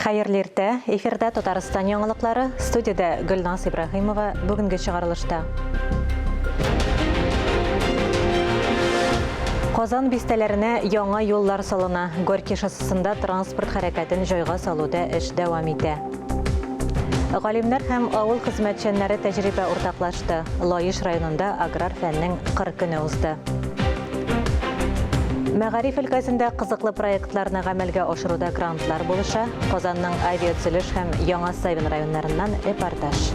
Хәерле иртә! Эфирда Татарстан яңалыклары, студиядә Гөлназ Ибраһимова бүгенге чыгарылышта. Казан бистәләренә яңа юллар салына. Горький шоссесында транспорт хәрәкәтен җайга салуда эш дәвам итә. Галимнәр һәм авыл хезмәтчәннәре тәҗрибә уртаклашты. Лаеш районында аграр фәннең кыр көне узды. Мәгариф өлкәсендә кызыклы проектларны гамәлгә ашыруда грантлар булыша. Казанның авиатөзелеш һәм Яңа Савин районнарыннан репортаж.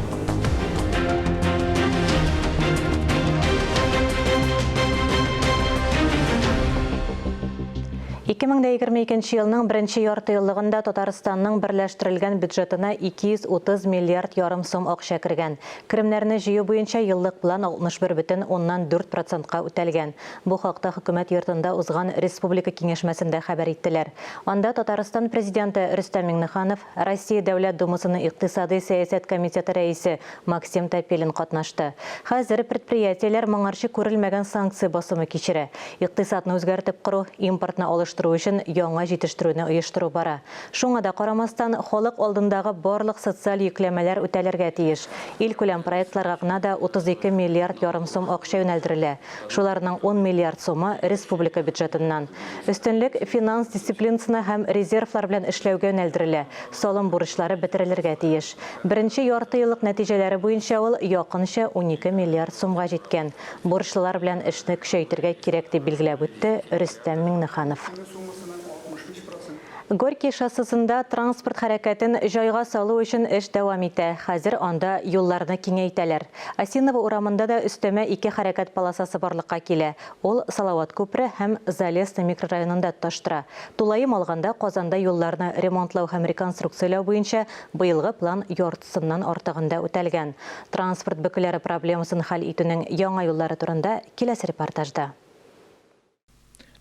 2022 елның беренче яртыеллыгында Татарстанның берләштерелгән бюджетына 230 миллиард ярым сум акча кергән. Керемнәрне җыю буенча еллык план 61,4 процентка үтәлгән. Бу хакта Хөкүмәт йортында узган республика киңәшмәсендә хәбәр иттеләр. Анда Татарстан Президенты Рөстәм Миңнеханов, Россия Дәүләт Думасының Икътисадый сәясәт комитеты рәисе Максим Топилин катнашты. Хәзер предприятиеләр моңарчы күрелмәгән санкция басымы кичерә. Икътисадны үзгәртеп кору, импортны алыштыру өчен яңа җитештерүне оештыру бара. Шуңа да карамастан, халык алдындагы барлык социаль йөкләмәләр үтәлергә тиеш. Илкүләм проектларга гына да 32 миллиард ярым сум акча юнәлдерелә. Шуларның 10 миллиард сумы, республика бюджетыннан. Өстенлек финанс дисциплинасына һәм резервлар белән эшләүгә юнәлдерелә, салым бурычлары бетерелергә тиеш. Беренче яртыеллык нәтиҗәләре буенча ул якынча 12 миллиард сумга җиткән. Бурычлылар белән эшне көчәйтергә кирәк, дип билгеләп үтте Рөстәм Миңнеханов. Горький шоссесында транспорт хәрәкәтен җайга салу өчен эш дәвам итә. Хәзер анда юлларны киңәйтәләр. Осиново урамында да өстәмә ике хәрәкәт полосасы барлыкка килә. Ул Салават күпере һәм Залесный микрорайонында тоташтыра. Тулаем алганда, Казанда юлларны ремонтлау һәм реконструкцияләү буенча быелгы план яртысыннан артыгында үтәлгән. Транспорт бөкеләре проблемасын хәл итүнең яңа юллары турында киләсе репортажда.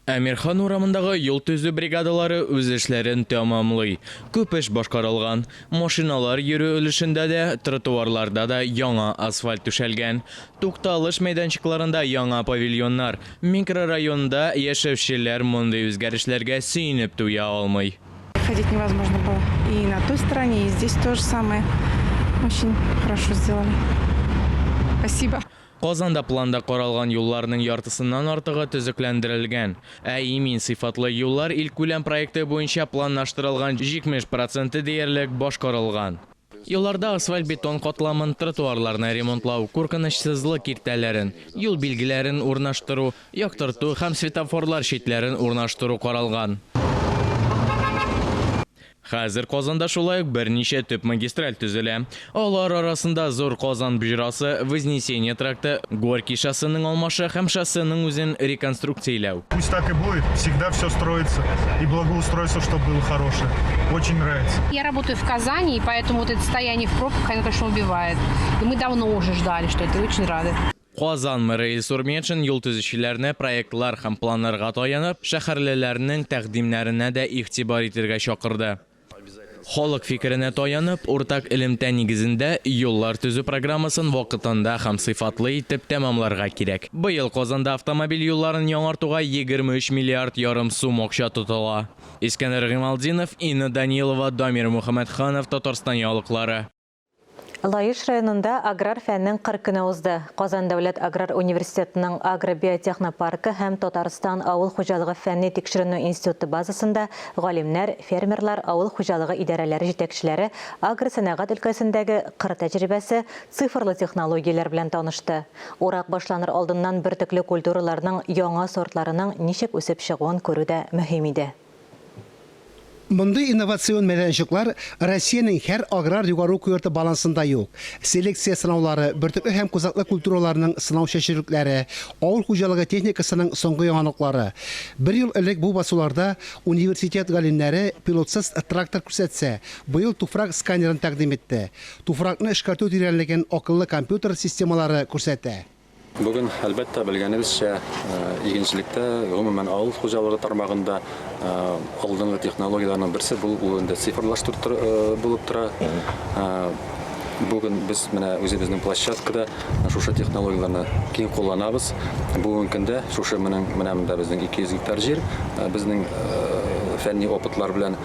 Әмирхан урамындагы юл төзү бригадалары үз эшләрен тәмамлый. Күп эш башкарылган. Машиналар йөрү өлешендә дә, тротуарларда да яңа асфальт түшәлгән. Тукталыш мәйданчыкларында яңа павильоннар. Микрорайонда яшәүчеләр мондый үзгәрешләргә сөенеп туя алмый. Ходить невозможно было. И на той стороне, и здесь то же самое. Очень хорошо сделали. Спасибо. Казанда планда каралган юлларның яртысыннан артыгы төзекләндерелгән. Ә Имин сыйфатлы юллар илкүләм проекты буенча планлаштырылган 70 проценты диярлек башкарылган. Юлларда асфальт-бетон катламын, тротуарларны ремонтлау, куркынычсызлык киртәләрен, юл билгеләрен урнаштыру, яктырту һәм светофорлар щитләрен урнаштыру каралган. Хәзер Казанда шулай ук берничә төп магистраль төзелә. Алар арасында Зур Казан боҗрасы, Вознесение тракты, Горький шоссеның алмашы һәм шоссеның үзен реконструкцияләү. Пусть так и будет, всегда все строится и благоустройство, чтобы было хорошее. Очень нравится. Я работаю в Казани, и поэтому вот это стояние в пробках, оно, конечно, убивает. И мы давно уже ждали, что это, и очень рады. Казан мэры Илсур Метшин юл төзүчеләрне проектлар һәм планнарга таянып, шәһәрлеләрнең тәкъдимнәренә дә игътибар итергә чакырды. Халык фикеренә таянып, уртак элемтә нигезендә юллар төзү программасын вакытында һәм сыйфатлы итеп тәмамларга кирәк. Быел Казанда автомобиль юлларын яңартуга 23 миллиард ярым сум акча тотыла. Искәндәр Гыймалтдинов, Инна Данилова, Дамир Мөхәммәтханов, Татарстан яңалыклары. Лаеш районында аграр фәннең 40 көне узды. Казан дәүләт аграр университетының агробиотехнопаркы һәм Татарстан авыл хуҗалыгы фәнни тикшеренү институты базасында галимнәр, фермерлар, авыл хуҗалыгы идарәләре җитәкчеләре агросәнәгать өлкәсендәге кыр тәҗрибәсе, цифрлы технологияләр белән танышты. Урак башланыр алдыннан бөртекле культураларның яңа сортларының ничек үсеп чыгуын күрү дә мөһим иде. Мондый инновацион мәйданчыклар Россиянең һәр аграр югары уку йорты балансында юк. Селекция сынаулары, бөртекле һәм кузаклы культураларның сынау чәчүлекләре, авыл хуҗалыгы техникасының соңгы яңалыклары. Бер ел элек бу басуларда университет галимнәре пилотсыз трактор күрсәтсә, быел туфрак сканерын тәкъдим итте. Туфракны эшкәртү тирәнлеген акыллы компьютер системалары күрсәтә. Бүген, әлбәттә, белгәнебезчә, игенчелектә, гомумән, авыл хуҗалыгы тармагында алдынгы технологияләрнең берсе бу ул инде цифрлаштыру булып тора. Бүген без менә үзебезнең площадкада шушы технологияләрне киң кулланабыз. Бүгенге көндә шушы менә монда безнең 200 гектар җир, безнең фәнни опытлар белән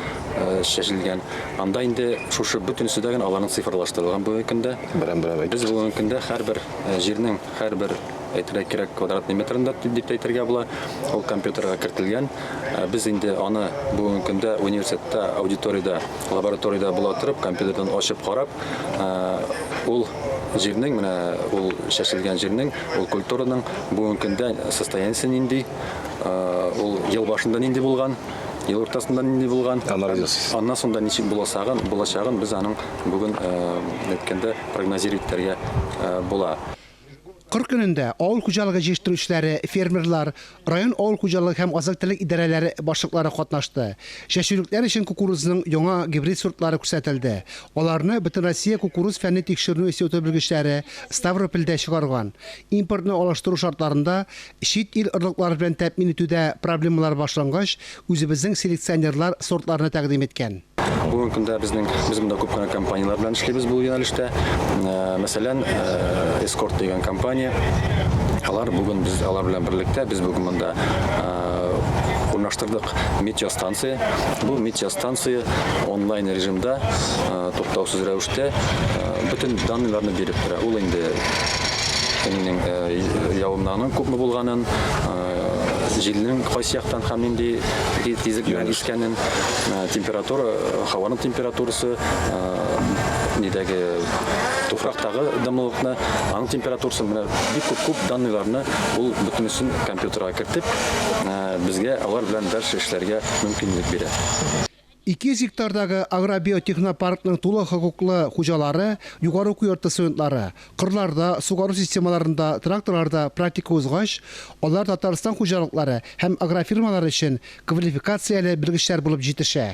чәчелгән. Анда инде шушы бөтенесе дә генә аларның цифрлаштырылган бүгенге көндә. Берәм-берәм Без бүгенге көндә һәрбер җирнең һәрбер әйтергә кирәк квадратный метрында дип тә әйтергә була, ул компьютерга кертелгән. Без инде аны бүгенге көндә университетта, аудиториядә, лабораториядә була торып, компьютердан ачып карап, ул җирнең, менә ул чәчелгән җирнең, ул культураның бүгенге көндә состояниесе нинди, ул ел башында нинди булган, ел уртасында нинди булган, аннан соң да ничек буласагын, булачагын без аның бүген әйткәндә прогнозировать итәргә була. Кыр көнендә авыл хуҗалыгы җитештерүчеләре, фермерлар, район авыл хуҗалыгы һәм азык-төлек идарәләре башлыклары катнашты. Чәчүлекләр өчен кукурузның яңа гибрид сортлары күрсәтелде. Аларны Бөтенроссия кукуруз фәнни тикшеренү институты белгечләре Ставропольдә чыгарган. Импортны алыштыру шартларында чит ил орлыклары белән тәэмин итүдә проблемалар башлангач, үзебезнең селекционерлар сортларны тәкъдим иткән. Бүгенге көндә безнең без монда күп кенә компанияләр белән эшлибез бу юнәлештә. Мәсәлән, Эскорт дигән компания. Алар бүген без алар белән берлектә без бүген монда урнаштырдык метеостанция. Бу метеостанция онлайн режимда туктаусыз рәвештә бөтен данныйларны биреп тора. Ул инде әнинең явымнарның күпме булганын, җилнең кайсы яктан һәм нинди тизлек белән искәнен, температура, һаваның температурасы, нидәге туфрактагы дымлылыкны, аның температурасын, менә бик күп күп данныйларны ул бөтенесен компьютерга кертеп, безгә алар белән дальше эшләргә мөмкинлек бирә. 200 гектардагы агробиотехнопаркның тулы хокуклы хуҗалары югары уку йорты студентлары. Кырларда, сугару системаларында, тракторларда практика узгач, алар Татарстан хуҗалыклары һәм агрофирмалары өчен квалификацияле белгечләр булып җитешә.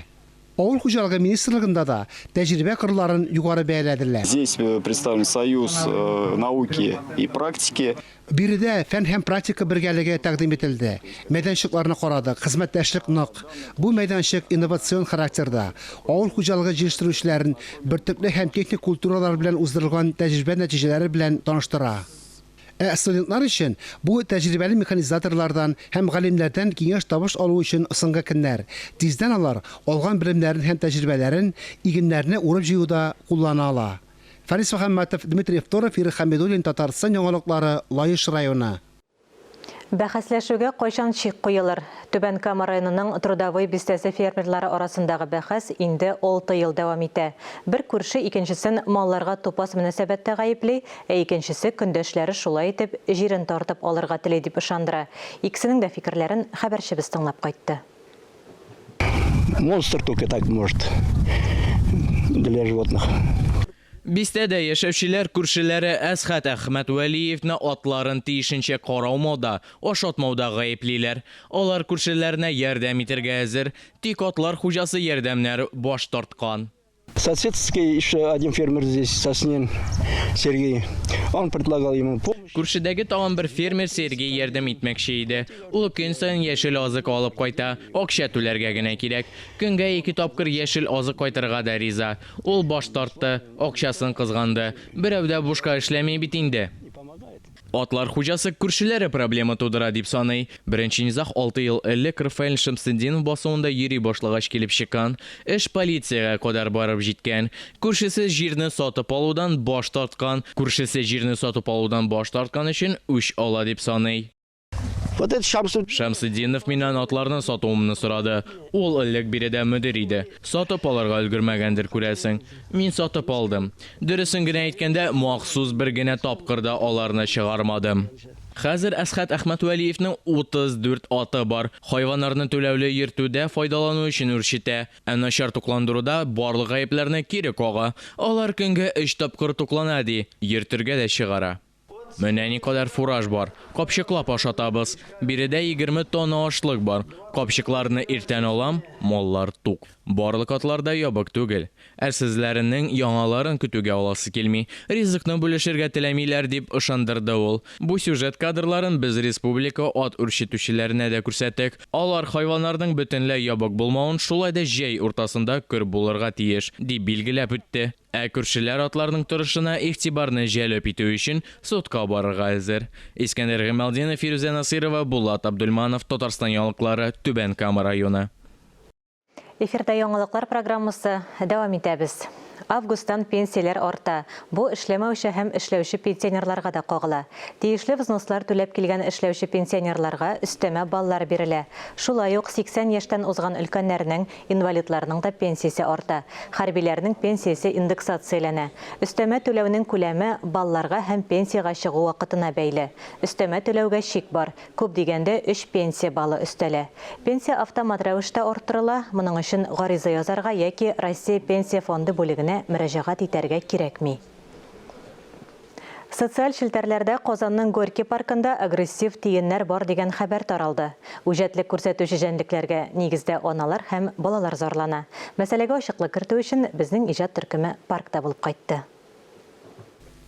Авыл хуҗалыгы министрлыгында да тәҗрибә кырларын югары бәяләделәр. Здесь представлен союз науки и практики. Биредә фән һәм практика бергәлеге тәкъдим ителде. Мәйданчыкларны карадык, хезмәттәшлек нык. Бу мәйданчык инновацион характерда. Авыл хуҗалыгы җитештерүчеләрен бөртекле һәм техник культуралар белән уздырылган тәҗрибә нәтиҗәләре белән таныштыра. Ә студентлар өчен бу тәҗрибәле механизаторлардан һәм галимнәрдән киңәш-табыш алу өчен соңгы көннәр. Тиздән алар алган белемнәрен һәм тәҗрибәләрен игеннәрне урып-җыюда куллана ала. Фарис Мөхәммәтов, Дмитрий Второв, Ирек Хәмидуллин, Татарстан яңалыклары, Лаеш районы. Бәхәсләшүгә кайчан чик куелыр? Түбән Кама районының Трудовой бистәсе фермерлары арасындагы бәхәс инде 6 ел дәвам итә. Бер күрше икенчесен малларга тупас мөнәсәбәттә гаепли, ә икенчесе көндәшләре шулай итеп җирен тартып алырга тели дип ышандыра. Икесенең дә фикерләрен хәбәрчебез тыңлап кайтты. Монстр только так может для животных. Бистәдә яшәүчеләр күршеләре Әсхәт Әхмәтвәлиевны атларын тиешенчә караумауда, ашатмауда гаеплиләр. Алар күршеләренә ярдәм итәргә әзер, тик атлар хуҗасы ярдәмнәр баш тарткан. Соседский еще один фермер здесь, Соснин Сергей, он предлагал ему помощь. Күршедәге тагын бер фермер Сергей ярдәм итмәкче иде. Ул көн саен яшел азык алып кайта, акча түләргә генә кирәк. Көнгә ике тапкыр яшел азык кайтырга да риза. Ул баш тартты, акчасын кызганды. Берәү дә бушка эшләми бит инде. Атлар хуҗасы күршеләре проблема тудыра дип саный. Беренче низаг 6 ел элек Рафаэль Шәмсетдинов басуында йөри башлагач килеп чыккан. Эш полициягә кадәр барып җиткән. Күршесе җирне сатып алудан баш тарткан. Күршесе җирне сатып алудан баш тарткан өчен үч ала дип саный. Вот это Шамсу... Шәмсетдинов миннән атларны сатуымны сорады. Ул элек биредә мөдир иде. Сатып алырга өлгермәгәндер күрәсең. Мин сатып алдым. Дөресен генә әйткәндә, махсус бер генә тапкыр да аларны чыгармадым. Хәзер Әсхәт Әхмәтвәлиевнең 34 аты бар. Хайваннарны түләүле йөртүдә файдалану өчен үрчетә. Ә начар тукландыруда барлык гаепләрне кире кага. Алар көнгә 3 тапкыр туклана ди, йөртергә дә чыгара. Менә никадәр фураж бар. Капчыклап ашатабыз. Биредә 20 тонна ашлык бар. Капчыкларны иртән алам, маллар тук. Барлык атлар да ябык түгел. Әрсезләренең яңаларын көтүгә аласы килми. Ризыкны бүлешергә теләмиләр дип ышандырды ул. Бу сюжет кадрларын без республика ат үрчетүчеләренә дә күрсәттек. Алар хайваннарның бөтенләй ябык булмавын, шулай да җәй уртасында көр булырга тиеш, дип билгеләп үтте. Ә күршеләр атларның торышына игътибарны җәлеп итү өчен судка барырга әзер. Искәндәр Гыймалтдинов, Фирүзә Насыйрова, Булат Абдулманов, Татарстан яңалыклары, Түбән Кама районы. Эфирда яңалыклар программасы дәвам итәбез. Августтан пенсияләр арта. Бу эшләмәүче һәм эшләүче пенсионерларга да кагыла. Тиешле взнослар түләп килгән эшләүче пенсионерларга өстәмә баллар бирелә. Шулай ук 80 яшьтән узган өлкәннәрнең, инвалидларның да пенсиясе арта. Хәрбиләрнең пенсиясе индексацияләнә. Өстәмә түләүнең күләме балларга һәм пенсиягә чыгу вакытына бәйле. Өстәмә түләүгә чик бар. Күп дигәндә өч пенсия баллы өстәлә. Пенсия автомат рәвештә арттырыла, моның өчен гариза язарга яки Россия Пенсия фонды бүлегенә мөрәҗәгать итәргә кирәкми. Социаль челтәрләрдә Казанның Горький паркында агрессив тиеннәр бар дигән хәбәр таралды. Үҗәтлек күрсәтүче җәнлекләргә, нигездә, аналар һәм балалар зарлана. Мәсьәләгә ачыклык кертү өчен безнең иҗат төркеме паркта булып кайтты.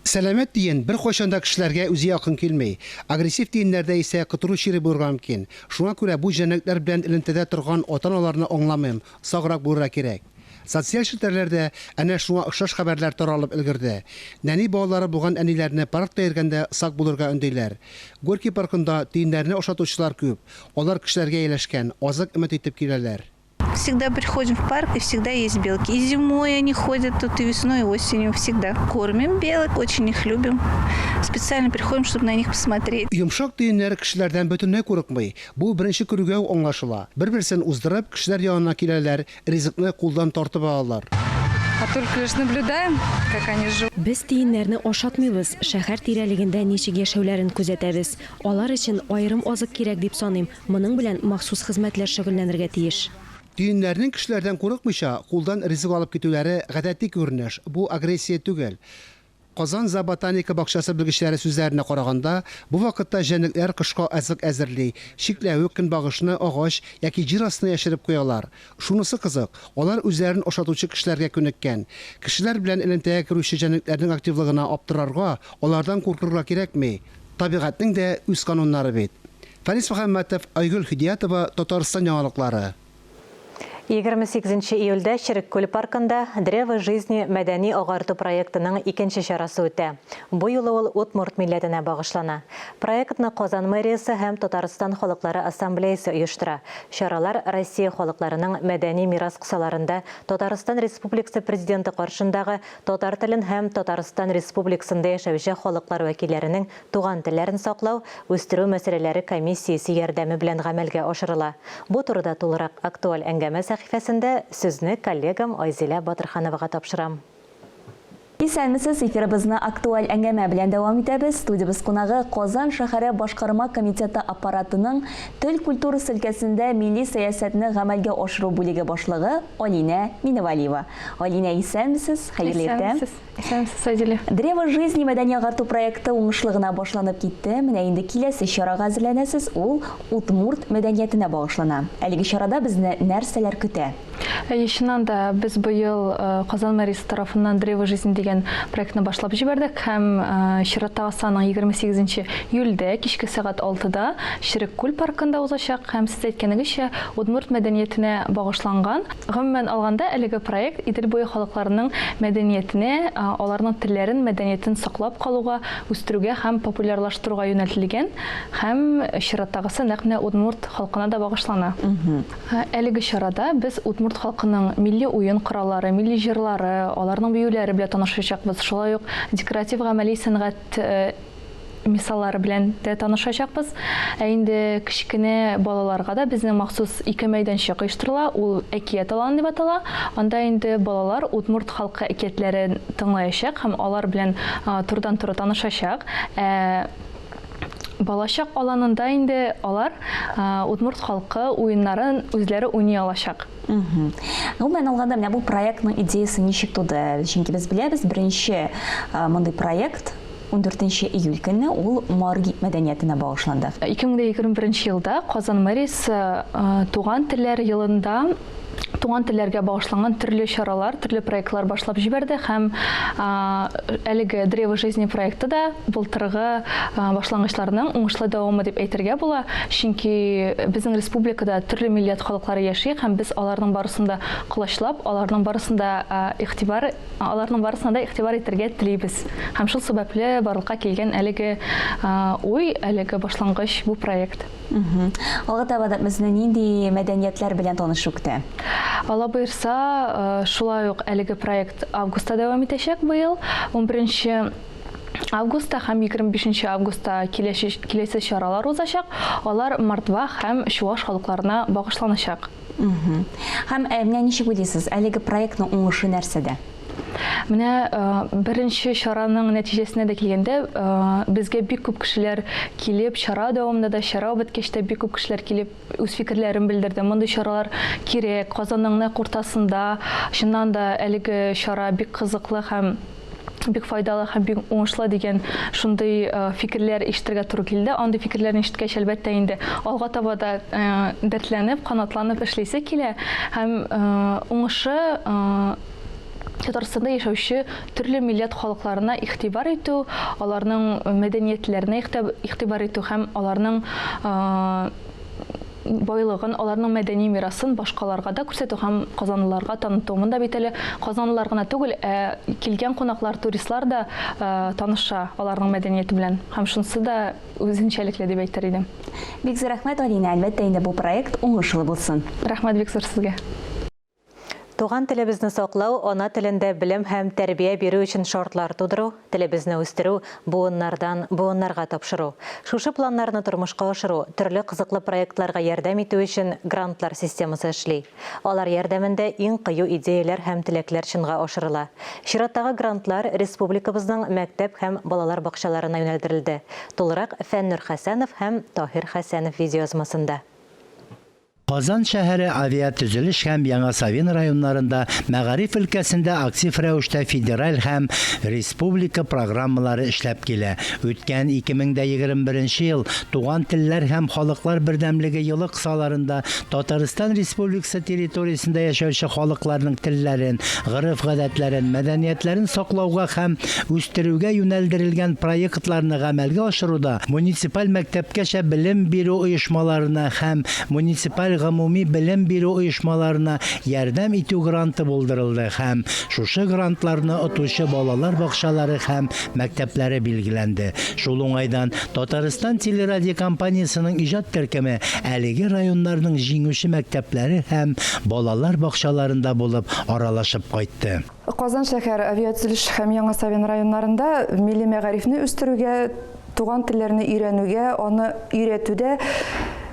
Сәламәт тиен беркайчан да кешеләргә үзе якын килми. Агрессив тиеннәрдә исә котыру чире булырга мөмкин. Шуңа күрә бу җәнлекләр белән элемтәдә торган ата-аналарны аңламыйм, саграк булырга кирәк. Социаль челтәрләрдә әнә шуңа охшаш хәбәрләр таралып өлгерде. Нәни балалары булган әниләрне паркта йөргәндә сак булырга өндиләр. Горький паркында тиеннәрне ашатучылар күп. Алар кешеләргә ияләшкән, азык өмет итеп киләләр. Всегда приходим в парк, и всегда есть белки. И зимой они ходят тут, и весной, и осенью. Всегда кормим белок, очень их любим. Специально приходим, чтобы на них посмотреть. Йомшак төеннәр кешеләрдән бөтенләй курыкмый. Бу беренче күрүгә үк аңлашыла. Бер-берсен уздырып, кешеләр янына киләләр, ризыкны кулдан тартып алалар. А только лишь наблюдаем, как они живут. Без тиеннәрне ашатмыйбыз, шәһәр тирәлегендә ничек яшәүләрен күзәтәбез. Алар өчен аерым азык кирәк дип саныйм, Моның белән махсус хезмәтләр шөгыльләнергә тиеш. Төеннәрнең кешеләрдән курыкмыйча, кулдан ризык алып китүләре гадәти күренеш, бу агрессия түгел. Казан зооботаника бакчасы белгечләре сүзләренә караганда, бу вакытта җәнлекләр кышка азык әзерли, чикләвек, көнбагышны агач яки җир астына яшереп куялар. Шунысы кызык, алар үзләрен ашатучы кешеләргә күнеккән. Кешеләр белән элемтәгә керүче җәнлекләрнең активлыгына аптырарга, алардан куркырга кирәкми. Табигатьнең дә үз кануннары бит. Фәнис Мөхәммәтов, Айгөл Һидиятова, Татарстан яңалыклары. 28 нче июльдә Череккүл паркында Древо жизни мәдәни-агарту проектының икенче чарасы үтә. Бу юлы ул удмурт милләтенә багышлана. Проектны Казан мэриясе һәм Татарстан халыклары ассамблеясе оештыра. Чаралар Россия халыкларының мәдәни мирас кысаларында Татарстан Республикасы Президенты каршындагы Татар телен һәм Татарстан Республикасында яшәүче халыклар вәкилләренең туган телләрен саклау, үстерү мәсьәләләре комиссиясе ярдәме белән гамәлгә ашырыла. Бу турыда тулырак Актуаль әңгәмә сәхифәсендә сүзне коллегам Айзилә Батырхановага тапшырам. Исәнмесез, эфирыбызны Актуаль әңгәмә белән дәвам итәбез. Студиябез кунагы, Казан шәһәре Башкарма комитеты аппаратының тел культурасы өлкәсендә милли сәясәтне гамәлгә ашыру бүлеге башлыгы Алинә Миневалиева. Алинә, исәнмесез, хәерле иртә. Исәнмесез, исәнмесез, Айзилә. Древо жизни мәдәни-агарту проекты уңышлы гына башланып китте. Менә инде киләсе чарага әзерләнәсез, ул удмурт мәдәниятенә багышлана. Әлеге чарада безне нәрсәләр көтә? Әйе, чыннан да, без быел Казан мэриясе тарафыннан Древо жизни дигән проектны башлап җибәрдек һәм чираттагы саның 28 нче июльдә кичке сәгать алтыда Черек күл паркында узачак һәм, сез әйткәнегезчә, удмурт мәдәниятенә багышланган. Гомумән алганда, әлеге проект Идел буе халыкларының мәдәниятенә, аларның телләрен, мәдәниятен саклап калуга, үстерүгә һәм популярлаштыруга юнәлтелгән һәм чираттагысы нәкъ менә удмурт халкына да багышлана. Әлеге чарада без удмурт халкының милли уен кораллары, милли җырлары, аларның биюләре белән танышачакбыз, шулай ук декоратив-гамәли сәнгать мисаллары белән дә танышачакбыз. Ә инде кечкенә балаларга да безнең махсус ике мәйданчык оештырыла, ул Әкият аланы дип атала. Анда инде балалар удмурт халкы әкиятләрен тыңлаячак һәм алар белән турыдан-туры танышачак. Ә Балачак аланында инде алар удмурт халкы уеннарын үзләре уйный алачак. Гомумән алганда, менә бу проектның идеясе ничек туды? Чөнки без беләбез, беренче мондый проект 14 июль көнне ул Марги мәдәниятенә багышланды. 2021 елда Казан мэриясе Туган телләр елында туган телләргә багышланган төрле чаралар, төрле проектлар башлап җибәрде һәм әлеге Древо жизни проекты да былтыргы башлангычларның уңышлы дәвамы дип әйтергә була, чөнки безнең республикада төрле милләт халыклары яши һәм без аларның барысын да колачлап, аларның барысын да игътибар Аларның барысына да игътибар итәргә телибез. Һәм шул сәбәпле барлыкка килгән әлеге уй, әлеге башлангыч бу проект. Алга таба да безне нинди мәдәниятләр белән танышу көтә? Алла боерса, шулай ук әлеге проект августта дәвам итәчәк быел. 11 августта һәм 25 августта киләсе чаралар узачак. Алар мордва һәм чуаш халыкларына багышланачак. Һәм менә ничек уйлыйсыз, әлеге проектның уңышы нәрсәдә? Менә беренче чараның нәтиҗәсенә дә килгәндә, безгә бик күп кешеләр килеп, чара дәвамында да, чара беткәч тә бик күп кешеләр килеп үз фикерләрен белдерде. Мондый чаралар кирәк. Казанның нәкъ уртасында, чыннан да, әлеге чара бик кызыклы һәм бик файдалы һәм бик уңышлы дигән шундый фикерләр ишетергә туры килде. Андый фикерләрне ишеткәч, әлбәттә инде, алга таба да дәртләнеп, канатланып эшлисе килә. Һәм уңышы Татарстанда яшәүче төрле милләт халыкларына игътибар итү, аларның мәдәниятләренә игътибар итү һәм аларның байлыгын, аларның мәдәни мирасын башкаларга да күрсәтү һәм казанлыларга таныту. Монда бит әле казанлылар гына түгел, ә килгән кунаклар, туристлар да таныша аларның мәдәнияте белән. Һәм шунысы да үзенчәлекле дип әйтер идем. Бик зур рәхмәт, Алинә. Әлбәттә инде, бу проект уңышлы булсын. Рәхмәт бик зур сезгә. Туган телебезне саклау, ана телендә белем һәм тәрбия бирү өчен шартлар тудыру, телебезне үстерү, буыннардан буыннарга тапшыру. Шушы планнарны тормышка ашыру, төрле кызыклы проектларга ярдәм итү өчен грантлар системасы эшли. Алар ярдәмендә иң кыю идеяләр һәм теләкләр чынга ашырыла. Чираттагы грантлар республикабызның мәктәп һәм балалар бакчаларына юнәлдерелде. Тулырак Фәннур Хәсәнов һәм Таһир Хәсәнов видеоязмасында. Казан шәһәре Авиатөзелеш һәм Яңа Савин районнарында мәгариф өлкәсендә актив рәвештә федераль һәм республика программалары эшләп килә. Үткән 2021 ел Туган телләр һәм халыклар бердәмлеге елы кысаларында Татарстан Республикасы территориясендә яшәүче халыкларның телләрен, гореф-гадәтләрен, мәдәниятләрен саклауга һәм үстерүгә юнәлдерелгән проектларны гамәлгә ашыруда муниципаль мәктәпкәчә белем бирү оешмаларына һәм муниципаль гомуми белем бирү оешмаларына ярдәм итү гранты булдырылды һәм шушы грантларны отучы балалар бакчалары һәм мәктәпләре билгеләнде. Шул уңайдан Татарстан телерадиокомпаниясенең иҗат төркеме әлеге районнарның җиңүче мәктәпләре һәм балалар бакчаларында булып аралашып кайтты. Казан шәһәр Авиатөзелеш һәм Яңа Савин районнарында милли мәгарифне үстерүгә, туган телләрне өйрәнүгә, аны өйрәтүдә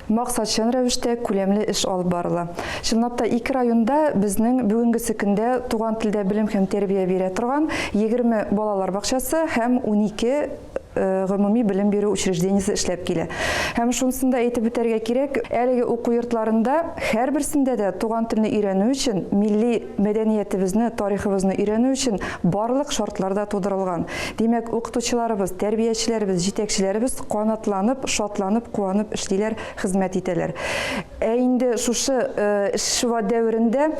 максатчан рәвештә күләмле эш алып барыла. Чынлап та, ике районда безнең бүгенгесе көндә туган телдә белем һәм тәрбия бирә торган 20 балалар бакчасы һәм 12 гомуми белем бирү учреждениесе эшләп килә. Һәм шунысын да әйтеп үтәргә кирәк, әлеге уку йортларында һәрберсендә дә туган телне өйрәнү өчен, милли мәдәниятебезне, тарихыбызны өйрәнү өчен барлык шартлар да тудырылган. Димәк, укытучыларыбыз, тәрбиячеләребез, җитәкчеләребез канатланып, шатланып, куанып эшлиләр, хезмәт итәләр. Ә инде шушы эш дәверендә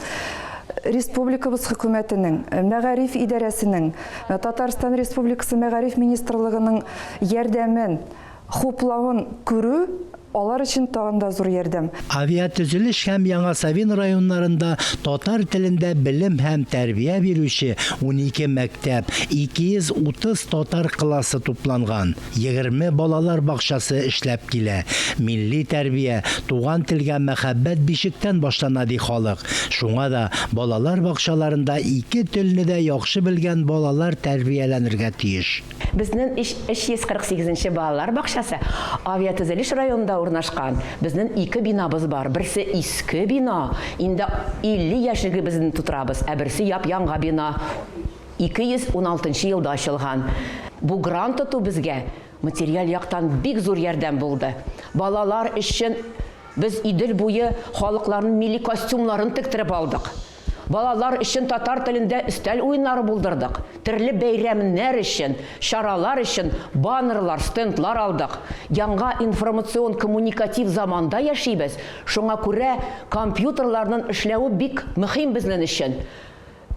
республикабыз хөкүмәтенең, мәгариф идарәсенең, Татарстан Республикасы Мәгариф министрлыгының ярдәмен, хуплавын күрү алар өчен тагын да зур ярдәм. Авиатөзелеш һәм Яңа Савин районнарында татар телендә белем һәм тәрбия бирүче 12 мәктәп, 230 татар классы тупланган, 20 балалар бакчасы эшләп килә. Милли тәрбия, туган телгә мәхәббәт бишектән башлана, ди халык. Шуңа да балалар бакчаларында ике телне дә яхшы белгән балалар тәрбияләнергә тиеш. Безнен 348 нче балалар бакчасы Авиатөзелеш районында урнашкан. Безнен ике бинабыз бар. Берсе иске бина, инде 50 яшьлегебезне тутырабыз, ә берсе яп-яңа бина, 216 нчы елда ачылган. Бу грант тоту безгә материаль яктан бик зур ярдәм булды. Балалар өчен Без Идел буе халыкларының милли костюмнарын тектереп алдык. Балалар өчен татар телендә өстәл уеннары булдырдык. Төрле бәйрәмнәр өчен, чаралар өчен баннерлар, стендлар алдык. Яңа информацион-коммуникатив заманда яшибез, шуңа күрә компьютерларның эшләве бик мөһим безнең өчен.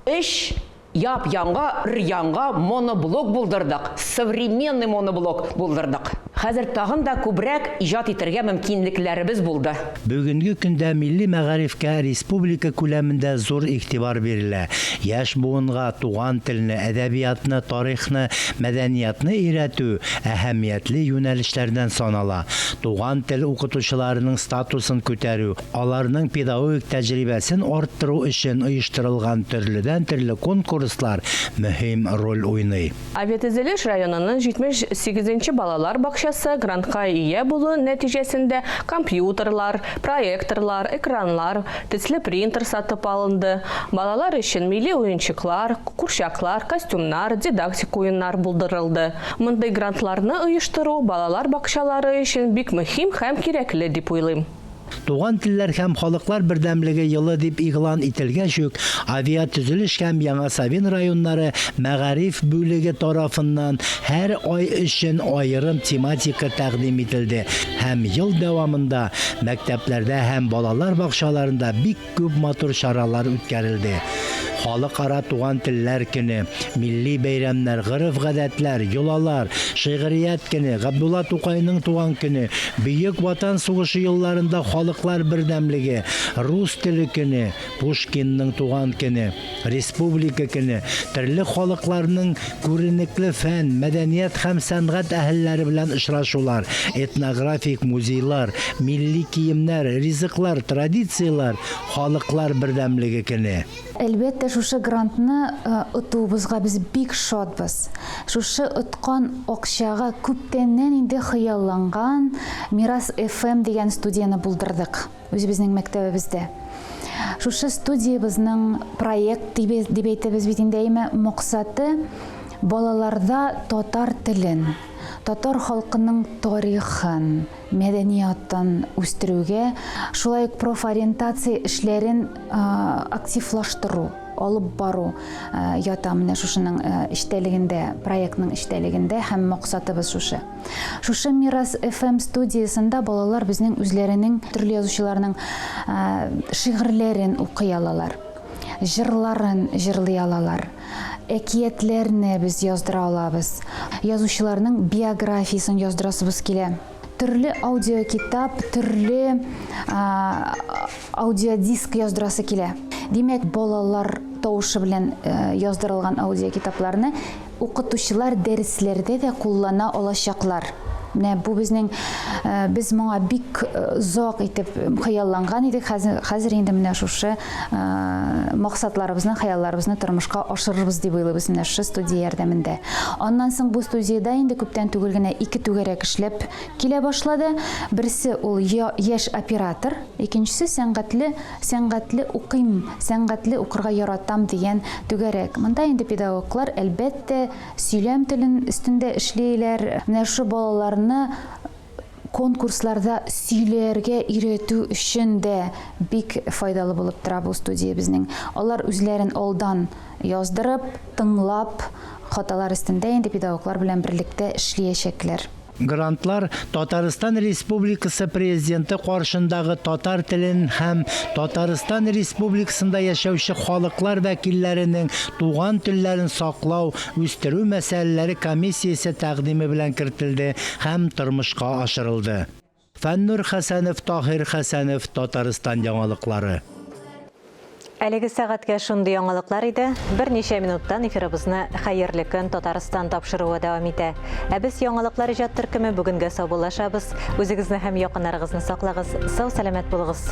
Өч Яп-яңа, өр-яңа моноблок булдырдык, современный моноблок булдырдык. Хәзер тагын да күбрәк иҗат итәргә мөмкинлекләребез булды. Бүгенге көндә милли мәгарифкә республика күләмендә зур игътибар бирелә. Яшь буынга туган телне, әдәбиятны, тарихны, мәдәниятны өйрәтү әһәмиятле юнәлешләрдән санала. Туган тел укытучыларының статусын күтәрү, аларның педагогик тәҗрибәсен арттыру өчен оештырылган төрледән-төрле конкурслар мөһим роль уйный. Авиатөзелеш районының 78 нче балалар бакчасы грантка ия булу нәтиҗәсендә компьютерлар, проекторлар, экраннар, төсле принтер сатып алынды, балалар өчен милли уенчыклар, курчаклар, костюмнар, дидактик уеннар булдырылды. Мондый грантларны оештыру балалар бакчалары өчен бик мөһим һәм кирәкле дип уйлыйм. Туган телләр һәм халыклар бердәмлеге елы дип игълан ителгәч үк, Авиатөзелеш һәм Яңа Савин районнары мәгариф бүлеге тарафыннан һәр ай өчен аерым тематика тәкъдим ителде һәм ел дәвамында мәктәпләрдә һәм балалар бакчаларында бик Күп матур чаралар үткәрелде. Халыкара туган телләр көне, милли бәйрәмнәр, гореф-гадәтләр, йолалар, шигърият көне, Габдулла Тукайның туган көне, Бөек Ватан сугышы елларында халыклар бердәмлеге, рус теле көне, Пушкинның туган көне, Республика көне, төрле халыкларның күренекле фән, мәдәният һәм сәнгать әһелләре белән очрашулар, этнографик музейлар, милли киемнәр, ризыклар, традицияләр, халыклар бердәмлеге көне. Әлбәттә, шушы грантны отуыбызга без бик шатбыз. Шушы откан акчага күптәннән инде хыялланган Мирас FM дигән студияне булдырдык. Үзебезнең мәктәбебездә. Шушы студиябезнең проект дип, дип әйтәбез бит инде, әйме, максаты балаларда татар телен, татар халкының тарихын, мәдәниятын үстерүгә, шулай ук профориентация эшләрен активлаштыру, алып бару ята менә шушының эчтәлегендә, проектның эчтәлегендә һәм максатыбыз шушы. Шушы Мирас FM студиясендә балалар безнең үзләренең төрле язучыларның шигырьләрен укый алалар, җырларын җырлый алалар, әкиятләрне без яздыра алабыз, язучыларның биографиясен яздырасыбыз килә. Төрле аудиокитап, төрле аудиодиск яздырасы килә. Димәк, балалар тавышы белән яздырылган аудиокитапларны Укытучылар дәресләрдә дә куллана алачаклар. Менә бу безнең, без моңа бик озак итеп хыялланган идек. Хәзер, хәзер инде менә шушы максатларыбызны, хыялларыбызны тормышка ашырырбыз дип уйлыйбыз менә шушы студия ярдәмендә. Аннан соң бу студиядә инде күптән түгел генә ике түгәрәк эшләп килә башлады. Берсе ул яшь оператор, икенчесе сәнгатьле Сәнгатьле укыйм, сәнгатьле укырга яратам дигән түгәрәк. Монда инде педагоглар, әлбәттә, сөйләм телен өстендә эшлиләр. Менә шушы балаларны конкурсларда сөйләргә өйрәтү өчен дә бик файдалы булып тора бу студия безнең. Алар үзләрен алдан яздырып, тыңлап, хаталар өстендә инде педагоглар белән берлектә эшлиячәкләр. Грантлар Татарстан Республикасы Президенты каршындагы татар телен һәм Татарстан Республикасында яшәүче халыклар вәкилләренең туган телләрен саклау, үстерү мәсьәләләре комиссиясе тәкъдиме белән кертелде һәм тормышка ашырылды. Фәннур Хәсәнов, Таһир Хәсәнов, Татарстан яңалыклары. Әлеге сәгатькә шундый яңалыклар иде. Берничә минуттан эфирыбызны Хәерле көн, Татарстан тапшыруы дәвам итә. Ә без яңалыклар иҗат төркеме бүгенгә саубуллашабыз. Үзегезне һәм якыннарыгызны саклагыз, сау-сәламәт булыгыз.